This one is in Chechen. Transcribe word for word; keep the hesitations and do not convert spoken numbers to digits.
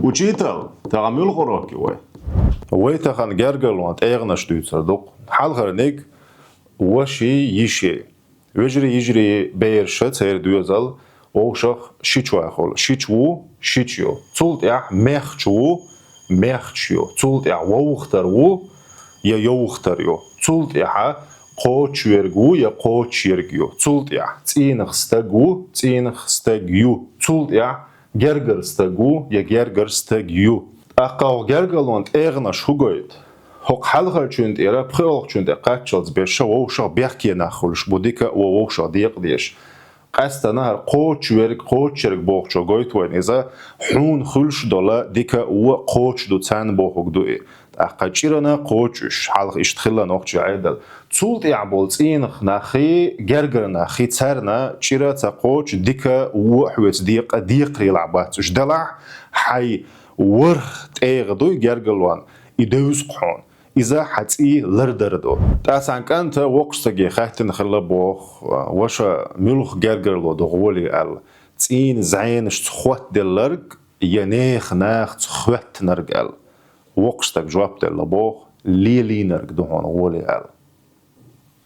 Учитель, тахан муьлха урок ю вай? Вай тахан гергарлон тӀегӀанаш дуьйцур ду. Хьалхарниг — воши, йиши. Вежарий, йижарий, бераш, церан доьзал, вовшах шича вахар. Шича ву, шича ю. Цул тӀехьа маьхча ву, маьхча ю. Цул тӀехьа вовхатар ву, я йовхатар ю. Цул тӀехьа кхочушверг ву, я кхочушъерг ю. Цул тӀехьа цӀийнах стаг ву, цӀийнах стаг ю. Цул тӀехьа гергара стаг ву, я гергара стаг ю. ТӀаккха хӀокху гергарлон тӀегӀанаш хӀун гойту? ХӀокху хьалхарчунна тӀера пхоьалгӀачунна тӀе кхаччалц беш вовшах бехке нах хуьлуш бу дика а, вовшах декъа а деш. Къаьстина хӀара кхочушверг, кхочушъерг бохучо гойту вайна иза, хьуна хуьлуш долу дика а, вон а кхочуш ду царна бохург ду и. ТӀаккха чӀирана кхочуш, хьалха иштта хилла нохчийн Ӏедал. Цул тӀехьа болу цӀийнах наххий, гергара наххий, царна чӀира ца кхочу, дика а, вон а хьоьца декъа, декхарийлахь бац уьш делахь, хьайн ворхӀ тӀегӀа дуй гергарлон, и девза-кх хьуна. Иза хьан цӀий лардар ду. ТӀаккха цхьана кӀанта воккхачу стаге хаьттина хилла боху: «Ваша, муьлха гергарло ду гӀоли?» — аьлла. «ЦӀийнан зӀенашца хоттаделларг я нехан нахаца хоьттинарг», — аьлла. Воккхачу стага жоп делла боху: «Лелийнарг ду хьуна гӀоли», — аьлла.